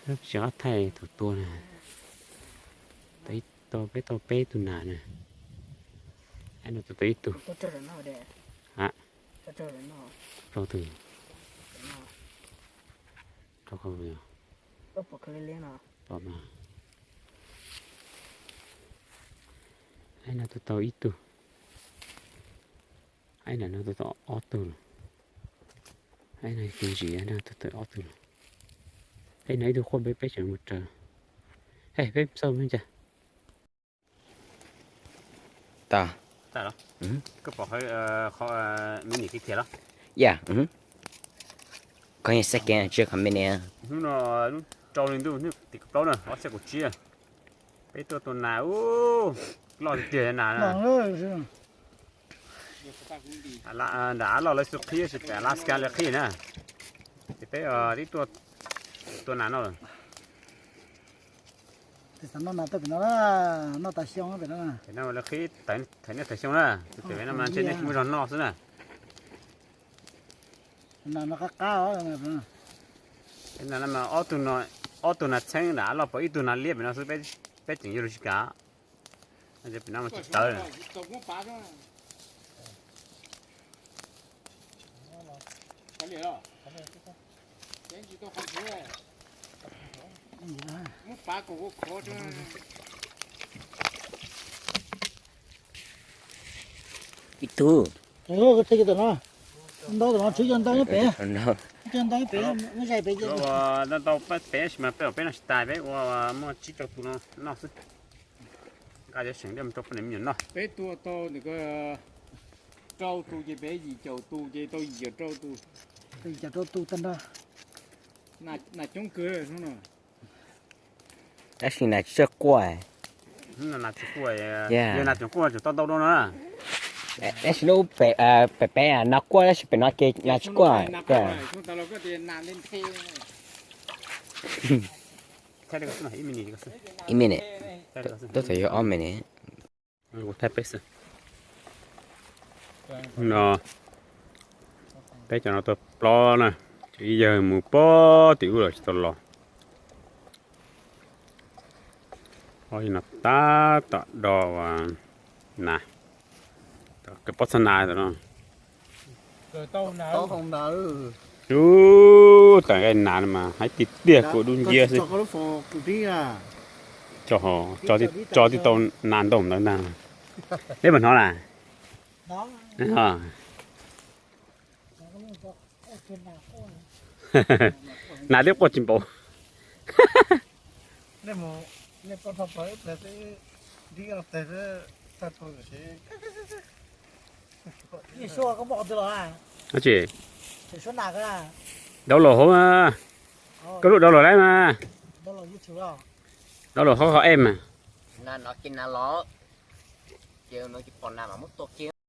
Tsis ob thaij thaum tua na. Tau peb, tau peb tug nas na. Ib no tau ib tug. Rau twg? Rau qhov pom mas. Ib no tau tau ib tug. Ib no tau tau ob tug lawm. Ib no tus ntsis no tau tau ob tug lawm. Ib no ib tug quaj peb, peb tseem mus raws. Hej, peb xauj me cas. Tag. Koj pom qhov me nim kiag kiag los? Yam, koj yeej saib kev tsis qhov me nim. Hnub no, hnub rau hli ntuj, hnub tim kaum plaub na, ob txhiab kaum tsib. Peb tuaj tua nas ub, loj tiag tiag nas na. Nram Av Loj lawv xub qhib, tab sis pem Alaska lawv qhib na. Ces peb tib tuaj tua nas no lawm. Pem no lawv qhib thaiv niaj thaiv xyoo na, tus pem no mas ntshe nej tsis muaj zog noj xwb na. Ob tug nas txheeb nram Av Loj pom ib tug nas liab pem no xwb, peb tseem yuav lug tsis kam. Pem no mas tsis tawv. Ib tug. Ntau tom no tswv cov ntau nyob pem. Cov ntau nyob pem, muab zais pem. Ntau ntau peb, peb tab sis mas peb, peb noj tsis tas, peb ua muaj tsib rau tus no noj xwb. Nqa cov seem liaj mus rau poj niam me nyuam noj. Peb tua tau nws ko rau tus ces pem yim caum tus ces tau yim caum rau tus. Yim caum rau tus tag nrho. Nas coob kawg hnub no. Tab sis nas tsis tshua quaj. Nas tsis quaj, yog nas tseem quaj tseem tau ntau dua no na. Tab sis lub pem, pem nas quaj tab sis pem no ces nas tsis quaj. Ib minute, twb tau yog ob minute. Kuv thaij peb xwb. No, peb cov no tau plob na, ces ib yawg mus pog tim ub lawm tsis tau los. Ob yawg no tab tom do nas, kawm pob txha nas tom no. Ub, tawm nqaij nas mas haib tiag tiag, kuv dub nciab xwb. Tso tij tau nas ntau ntawd ntag. Neb puas hnov na? Nas twb quaj tsis npaum. Dab tsi? Download hauv, koj lub download lawm mas. Download hauv qhov app mas.